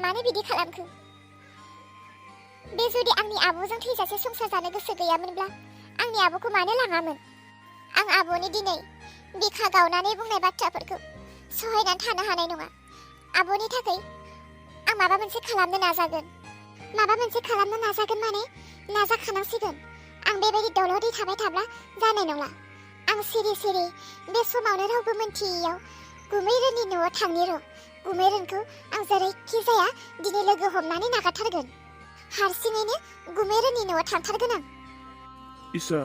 मानो बिदि खालामखो? बे जुदि आंनि आब'जों थैजासे संसार जानो गोसो गैयामोनब्ला आंनि आब'खौ मानो लाङामोन? आं आब'नि दिनै बिखा गावनानै बुंनाय बाथ्राफोरखौ सहायनानै थानो हानाय नङा। आब'नि थाखाय आं माबा मोनसे खालामनो नाजागोन। माबा मोनसे खालामनो नाजागोन माने नाजाखानांसिगोन। आं बेबायदि दलदै थाबाय थाब्ला जानाय नंला। आं सिरि सिरि बे समावनो रावबो मोनथियैयाव गुमैरोननि न'आव थांनि र'। गुमैरोनखौ आं जेरैखि जाया दिनै लोगो हमनानै नागारथारगोन। हारसिङैनो गुमैरोननि न'आव थांथारगोन आं। इसा,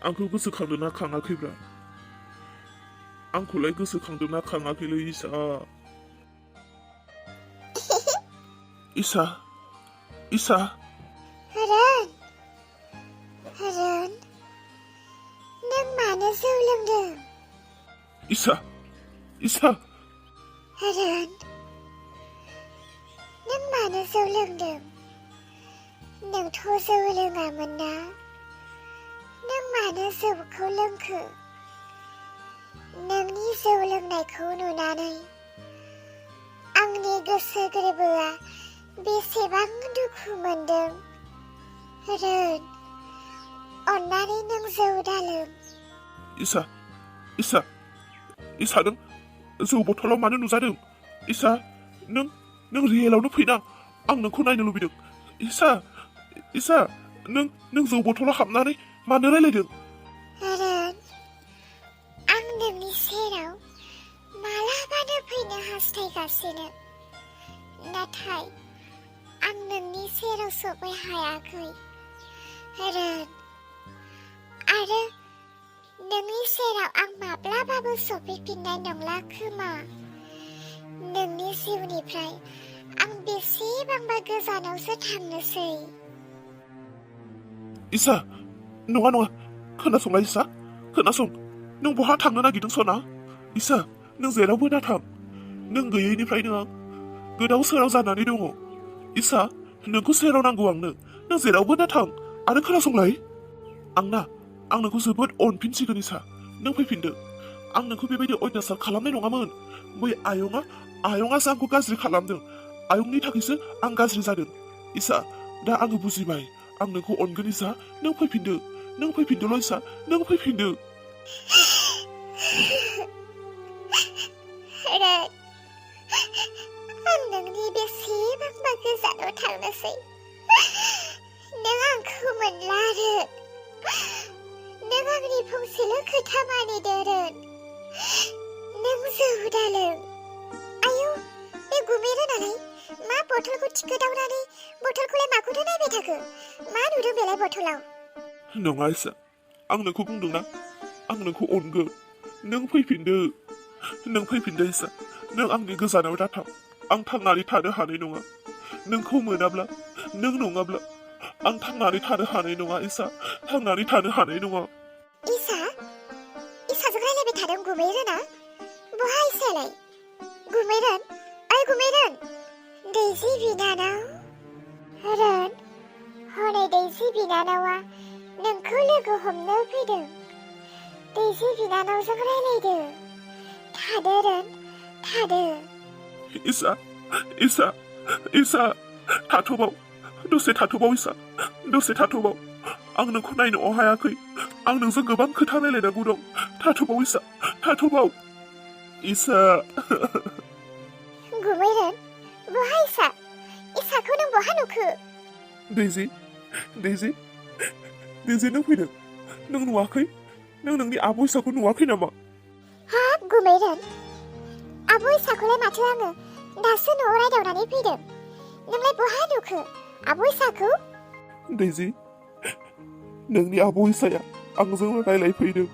आंखौ गोसोखांदोंना खाङाखैब्रा? आंखौलाय गोसोखांदोंना खाङाखैलै इसा? इसा, इसा। रोन, नों मानो जौ लोंदों? इसा, इसा। रोन, नों मानो जौ लोंदों? नोंथ' जौ लोङामोन ना? नों मानो जौखौ लोंखो? नोंनि जौ लोंनायखौ नुनानै आंनि गोसो गोरबोआ बेसेबां दुखु मोनदों। रोन, अन्नानै नों जौ दालों। इसा, इसा, इसा नों जौ बथलाव मानो नुजादों? इसा, नों रियेलावनो फैना, आं नोंखौ नायनो लुबैदों। इसा, इसा, नों जौ बथलाव हाबनानै मानो रायलायदों? रोन, आं नोंनि सेराव मालाबानो फैनो हास्थायगासिनो, नाथाय आं नोंनि सेराव सफै हायाखै। रोन, आरो नोंनि सेराव आं माब्लाबाबो सफैफिननाय नंला खोमा। नोंनि जिउनिफ्राय आं बेसेबांबा गोजानावसो थांनोसै। इसा, नङा नङा, खोनासंलाय इसा, खोनासं। नों बहा थांनो नागिरदों सना? इसा, नों जेरावबो दाथां। नों गैयैनिफ्रायनो आं गोदाव सोराव जानानै दङ। इसा, नोंखौ सेराव नांगौ आंनो। नों जेरावबो दाथां आरो खोनासंलाय। आं नोंखौ जोबोद अनफिनसिगोन इसा। नों फैफिनदो। आं नोंखौ बेबायदि अयथासार खालामनाय नङामोन। बै आयंआसो आंखौ गाज्रि खालामदों। आयंनि थाखायसो आं गाज्रि जादों। इसा, दा आङो बुजिबाय। आं नोंखौ अनगोन इसा। नों फैफिनदो। नों फैफिनदोल' इसा। नों फैफिनदो। रोन, आं नोंनि बेसेबांबा गोजानाव थांनोसै। नों आंखौ मोनला रोन। नों आंनि फंसेल' खोथा मानिदो रोन। नों जौ दालों। आयौ, बे गुमैरोनालाय मा बथलखौ थिखोदावनानै बथलखौलाय माखौथो नायबाय थाखो? मा नुदों बेलाय बथलाव? नङा इसा, आं नोंखौ बुंदोंना, आं नोंखौ अनगोन। नों फैफिनदो। नों फैफिनदो इसा। नों आंनि गोजानाव दाथां। आं थांनानै थानो हानाय नङा। नोंखौ मोनाब्ला, नों नङाब्ला आं थांनानै थानो हानाय नङा इसा। थांनानै थानो हानाय नङा। इसाजों रायलायबाय थादों गुमैरोना? बहा इसायालाय? गुमैरोन, ओइ गुमैरोन। दैजि बिनानाव। रोन, हनै दैजि बिनानावा नोंखौ लोगो हमनो फैदों। दैजि बिनानावजों रायलायदो। थादो रोन, थादो। इसा, इसा, इसा, थाथ'बाव। दसे थाथ'बाव इसा। दसे थाथ'बाव। आं नोंखौ नायनो हायाखै। आं नोंजों गोबां खोथा रायलायनांगौ दं। थाथ'बाव इसा, थाथ'बाव। इसा। गुमैरोन, बहा इसा? इसाखौ नों बहा नुखो? दैजि, नों फैदों। नों नुवाखै? नों नोंनि आब' इसाखौ नुवाखै नामा? हाब गुमैरोन, आब' इसाखौलाय माथो आङो दासो न'आव रायदावनानै फैदों। नोंलाय बहा नुखो आब' इसाखौ? दैजि, नोंनि आब' इसाया आंजों रायलायफैदों।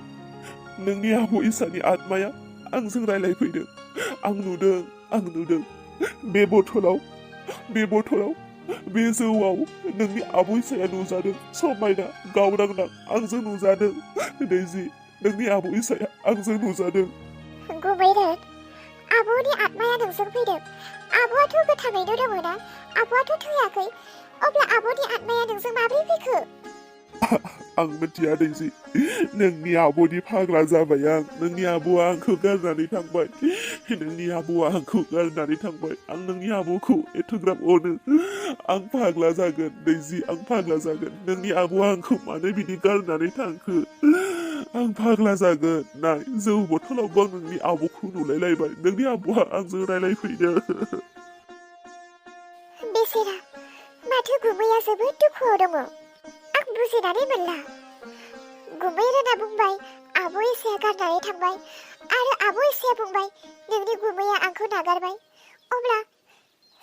नोंनि आब' इसानि आत्माया आंजों रायलायफैदों। आं नुदों। बे बथलाव, बे जौआव नोंनि आब' इसाया नुजादों। समायना गावदांदां आंजों नुजादों। दैजि, नोंनि आब' इसाया आंजों नुजादों। गुमैरोन, आब'नि आत्माया नोंजों फैदों। आब'आथ' गोथाङैनो दङ ना? आब'आथ' थैयाखै। अब्ला आब'नि आत्माया नोंजों माब्रै फैखो? आं मिथिया दैजि नोंनि आब'नि फाग्ला जाबाय आं नोंनि आब'आ आंखौ गारनानै थांबाय नोंनि आब'आ आंखौ गारनानै थांबाय आं नोंनि आब'खौ एथ'ग्राब अनो आं फाग्ला जागोन दैजि आं फाग्ला जागोन नोंनि आब'आ आंखौ मानो बिदि गारनानै थांखो आं फाग्ला जागोन नाय जौ बथलावबो आं नोंनि आब'खौ नुलायलायबाय नोंनि आब'आ आंजों रायलायफैदो बेसेरा माथो गुमैया जोबोद दुखुआव दङ आं बुजिनानै मोनला गुमै रोना बुंबाय आब' एसाया गारनानै थांबाय आरो आब' एसाया बुंबाय नोंनि गुमैया आंखौ नागारबाय अब्ला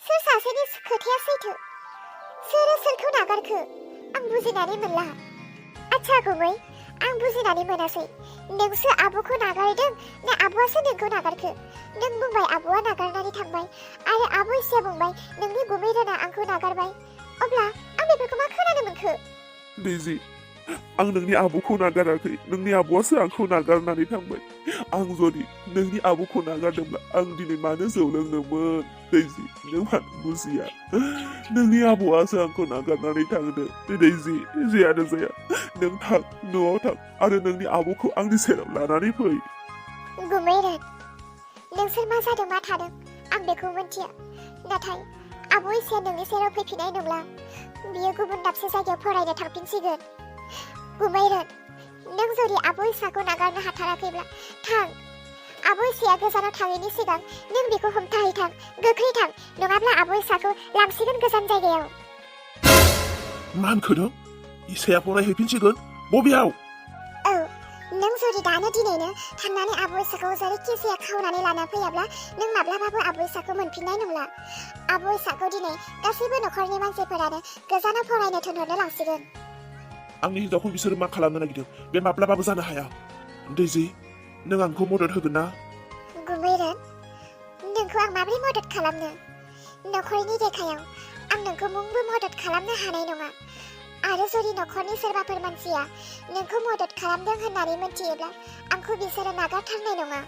सोर सासेनि खोथाया सैथो सोर सोरखौ नागारखो आं बुजिनानै मोनला आच्छा गुमै आं बुजिनानै मोनासै नोंसो आब'खौ नागारदों ना आब'आसो नोंखौ नागारखो नों बुंबाय आब'आ नागारनानै थांबाय आरो आब' एसाया बुंबाय नोंनि गुमै रोना आंखौ नागारबाय अब्ला आं बेफोरखौ मा खोनानो मोनखो दैजि आं नोंनि आब'खौ नागाराखै नोंनि आब'आसो आंखौ नागारनानै थांबाय आं जुदि नोंनि आब'खौ नागारदोंब्ला आं दिनै मानो जौ लोंदोंमोन दैजि नों मानो बुजिया नोंनि आब'आसो आंखौ नागारनानै थांदों दैजि जेयानो जाया नों थां न'आव थां आरो नोंनि आब'खौ आंनि सेराव लानानै फै गुमै रोन नोंसोर मा जादों मा थादों आं बेखौ मिन्थिया नाथाय आब' एसाया नोंनि सेराव फैफिननाय नंला बियो गुबुन दाबसे जायगायाव फरायनो थांफिनसिगोन गुमै रोन नों जुदि आब' एसाखौ नागारनो हाथाराखैब्ला थां आब' एसाया गोजानाव थाङैनि सिगां नों बेखौ हमथाहैथां गोख्रै थां नङाब्ला आब' एसाखौ लांसिगोन गोजान जायगायाव मा होनखो नों एसाया फरायहैफिनसिगोन बबेयाव औ नों जुदि दानो दिनैनो थांनानै आब' एसाखौ जेरैखिजाया खावनानै लाना फैयाब्ला नों माब्लाबाबो आब' एसाखौ मोनफिननाय नंला आब' एसाखौ दिनै गासैबो न'खरनि मानसिफोरानो गोजानाव फरायनो थिनहरनो लांसिगोन आंनि हिनजावखौ बिसोरो मा खालामनो नागिरदों बे माब्लाबाबो जानो हाया दैजि नों आंखौ मदद होगोन ना गुमै रोन नोंखौ आं माबोरै मदद खालामनो न'खरनि रेखायाव आं नोंखौ मुंबो मदद खालामनो हानाय नङा आरो जुदि न'खरनि सोरबाफोर मानसिया नोंखौ मदद खालामदों होननानै मिथियोब्ला आंखौ बिसोरो नागारथारनाय नङा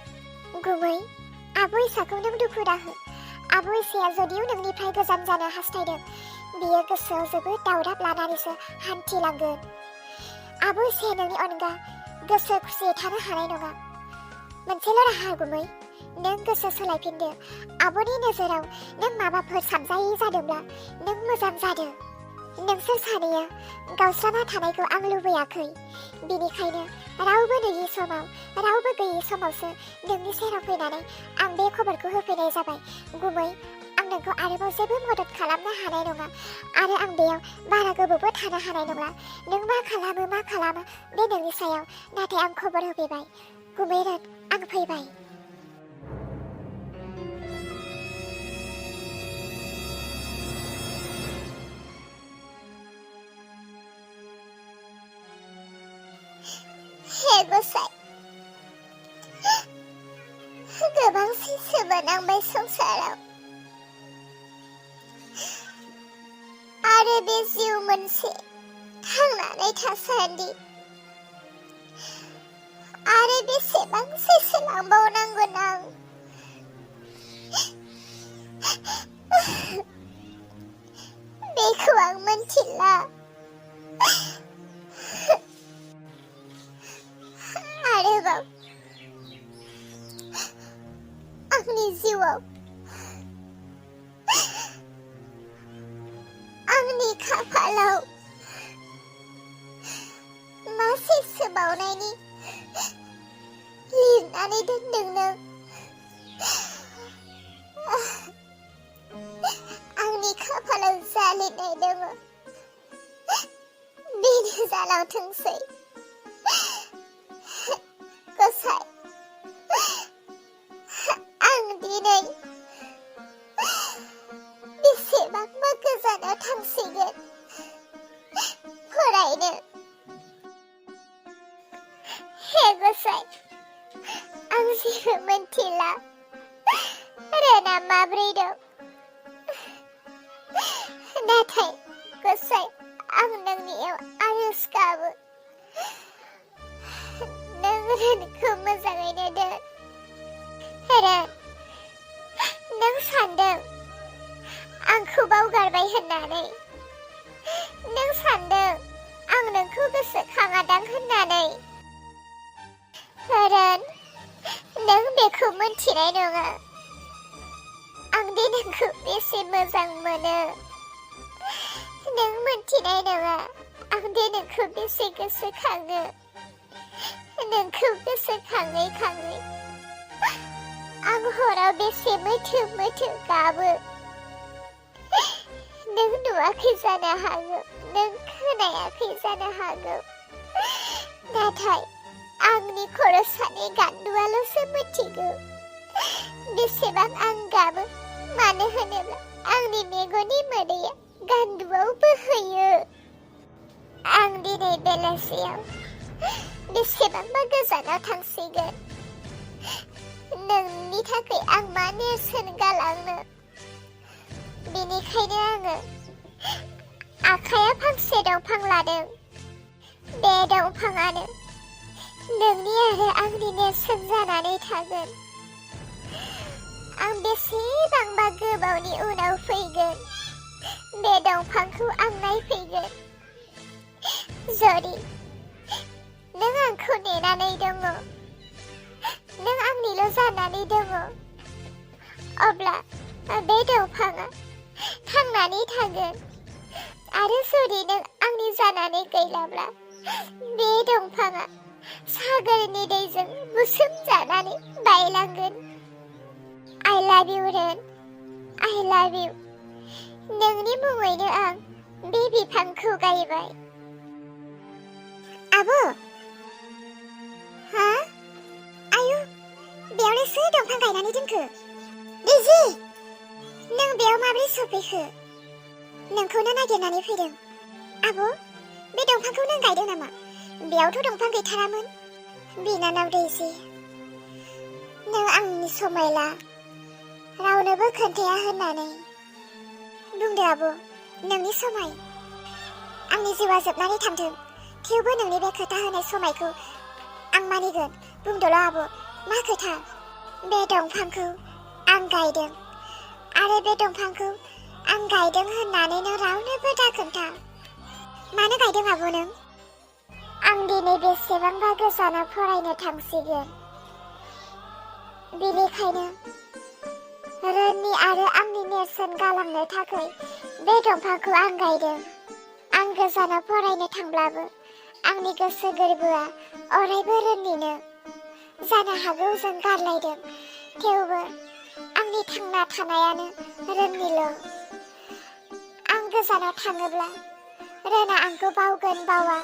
गुमै आब' एसाखौ नों दुखु दाहो आब' एसाया जुदिও नोंनिफ्राय गोजान जानो हास्थायदों बियो गोसोआव जोबोद दावराब लानानैसो हान्थिलांगोन आब' एसाया नोंनि अनगा गोसो खुसियै थानो हानाय नङा मोनसेल' राहा गुमै नों गोसो सोलायफिनदो आब'नि नोजोराव नों माबाफोर साबजायै जादोंब्ला नों मोजां जादों नोंसोर सानैया गावस्राना थानायखौ आं लुबैयाखै बेनिखायनो रावबो नुयि समाव रावबो गैयि समावसो नोंनि सेराव फैनानै आं बे खबरखौ होफैनाय जाबाय गुमै आं नोंखौ आरोबाव जेबो मदद खालामनो हानाय नङा आरो आं बेयाव बारा गोबावबो थानो हानाय नङा नों मा खालामो बे नोंनि सायाव नाथाय आं खबर होफैबाय गुमै रोन आं फैबाय हे गसाइ गोबां सोमोनांबाय संसाराव आरो बे जिउ मोनसे थांनानै थासान्दि आरो बेसेबां सैसोलांबावनांगोन आं बेखौ आं मिन्थिला आरोबाव आंनि जिउआव आंनि खाफालाव मा सैसोबावनायनि लिरनानै दोनदों नों आंनि खाफालाव जा लिरनाय दङ बेनो जालांथोंसै गसाइ आं दिनै बेसेबांबा गोजानाव थांसिगोन फरायनो हे गसाइ आं जेबो मिन्थिला रोना माब्रै दं नाथाय गसाइ आं नोंनियाव आरज गाबो नों रोनखौ मोजाङैनो दोन रोन नों सानदों आंखौ बावगारबाय होननानै नों सानदों आं नोंखौ गोसोखाङादां होननानै। रोन, नों बेखौ मोनथिनाय नङा आं दि नोंखौ बेसे मोजां मोनो। नों मोनथिनाय नङा आं दि नोंखौ बेसे गोसोखाङो। नोंखौ गोसोखाङै खाङै आं हराव बेसे मोथो मोथो गाबो। नों नुवाखै जानो हागौ, नों खोनायाखै जानो हागौ, नाथाय आंनि खर'सानि गान्दुआल'सो मिथिगौ बेसेबां आं गाबो। मानो होनोब्ला आंनि मेगननि मोदैया गान्दुआव बोहैयो। आं दिनै बेलासियाव बेसेबांबा गोजानाव थांसिगोन। नोंनि थाखाय आं मा नेरसोन गालांनो। बेनिखायनो आङो आखाइयाव फांसे दंफां लादों। बे दंफाङानो नोंनि आरो आंनि नेरसोन जानानै थागोन। आं बेसेबांबा गोबावनि उनाव फैगोन। बे दंफांखौ आं नायफैगोन। जुदि नों आंखौ नेनानै दङ, नों आंनिल' जानानै दङ, अब्ला बे दंफाङा थांनानै थागोन। आरो जुदि नों आंनि जानानै गैलाब्ला बे दंफाङा सागोरनि दैजों बुसोम जानानै बायलांगोन। I love you, Ron, I love you। नोंनि मुङैनो आं बे बिफांखौ गायबाय। आब', हा? आयु, बेयावलाय सोर दंफां गायनानै दोनखो? बिजि, नों बेयाव माबोरै सफैखो? नोंखौनो नागिरनानै फैदों। आब', बे दंफांखौ नों गायदों नामा? बेयावथ' दंफां गैथारामोन। बिनानाव दैजि, नों आंनि समायला, रावनोबो खोन्थाया होननानै बुंदो आब'। नोंनि समाय। आंनि जिउआ जोबनानै थांथों, थेवबो नोंनि बे खोथा होनाय समायखौ आं मानिगोन। बुंदोल' आब', मा खोथा? बे दंफांखौ आं गायदों, आरो बे दंफांखौ आं गायदों होननानै नों रावनोबो दाखोन्था। मानो गायदों आब' नों? आं दिनै बेसेबांबा गोजानाव फरायनो थांसिगोन। बेनिखायनो रोननि आरो आंनि नेरसोन गालांनो थाखाय बे दंफांखौ आं गायदों। आं गोजानाव फरायनो थांब्लाबो आंनि गोसो गोरबोआ अरायबो रोननिनो। जानो हागौ जों गारलायदों, थेवबो आंनि थांना थानायानो रोननिल'। आं गोजानाव थाङोब्ला रोना आंखौ बावगोन बावा,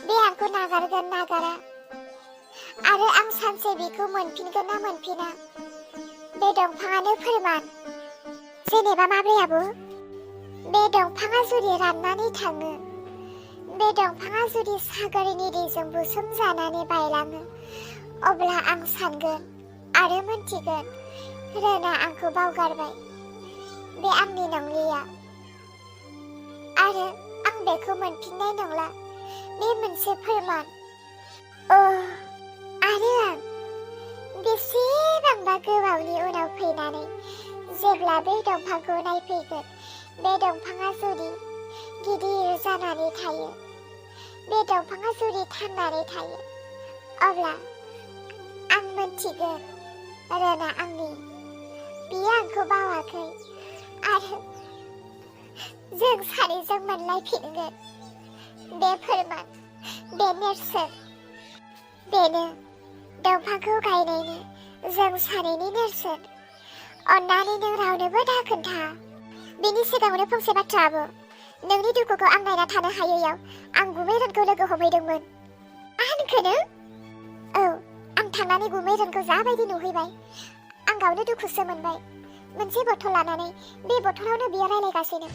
बे आंखौ नागारगोन नागारा, आरो आं सानसे बिखौ मोनफिनगोन ना मोनफिना, बे दंफाङानो फोरमान। जेनेबा माब्रै आब'? बे दंफाङा जुदि राननानै थाङो, बे दंफाङा जुदि सागोरनि दैजों बुसोम जानानै बायलाङो, अब्ला आं सानगोन आरो मोनथिगोन रोना आंखौ बावगारबाय। बे आंनि नंलिया, आरो आं बेखौ मोनफिननाय नंला। बे मोनसे फोरमान। आरो आं बेसेबांबा गोबावनि उनाव फैनानै जेब्ला बे दंफांखौ नायफैगोन, बे दंफाङा जुदि गिदिर जानानै थायो, बे दंफाङा जुदि थांनानै थायो, अब्ला आं मोनथिगोन रोना आंनि, बियो आंखौ बावाखै, आरो जों सानैजों मोनलायफिनगोन। बे फोरमान, बे नेरसोन, बेनो दंफांखौ गायनायनि जों सानैनि नेरसोन। अन्नानै नों रावनोबो दाखोन्था। बेनि सिगाङावनो फंसे बाथ्रा आब', नोंनि दुखुखौ आं नायना थानो हायैयाव आं गुमै रोनखौ लोगो हमहैदोंमोन। मा होनखो नों? औ, आं थांनानै गुमै रोनखौ जाबायदि नुहैबाय, आं गावनो दुखुसो मोनबाय। मोनसे बथल लानानै बे बथलावनो बियो रायलायगासिनो।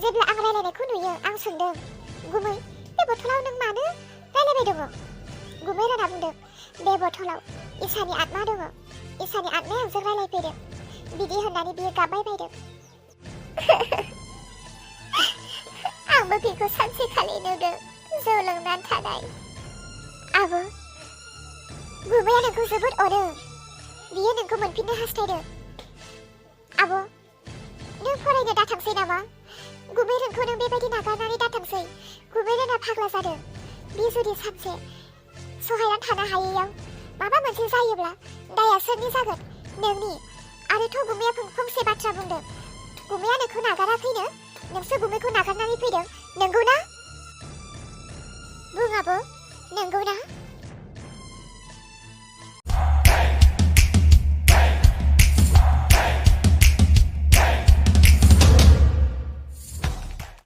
जेब्ला आं रायलायनायखौ नुयो, आं सोंदों, गुमै, बे बथलाव नों मानो रायलायबाय दङ? गुमै रोना बुंदों, बे बथलाव इसानि आत्मा दङ, इसानि आत्माया आंजों रायलायफैदों। बिदि होननानै बियो गाबबाय बायदों। आंबो बिखौ सानसेखालि नुदों, जौ लोंनानै थानाय। आब', गुमैया नोंखौ जोबोद अनो, बियो नोंखौ मोनफिननो हास्थायदों। आब', नों फरायनो दाथांसै नामा? गुमेरनखौ नों बेबायदि नागारनानै दाथांसै। गुमेरना फाग्ला जादों। बे जुदि सानसे सहायनानै थानो हायैयाव माबा मोनसे जायोब्ला दाया सोरनि जागोन? नोंनि। आरोथ' गुमैया फंसे बाथ्रा बुंदों। गुमैया नोंखौ नागाराखैनो, नोंसो गुमैखौ नागारनानै फैदों।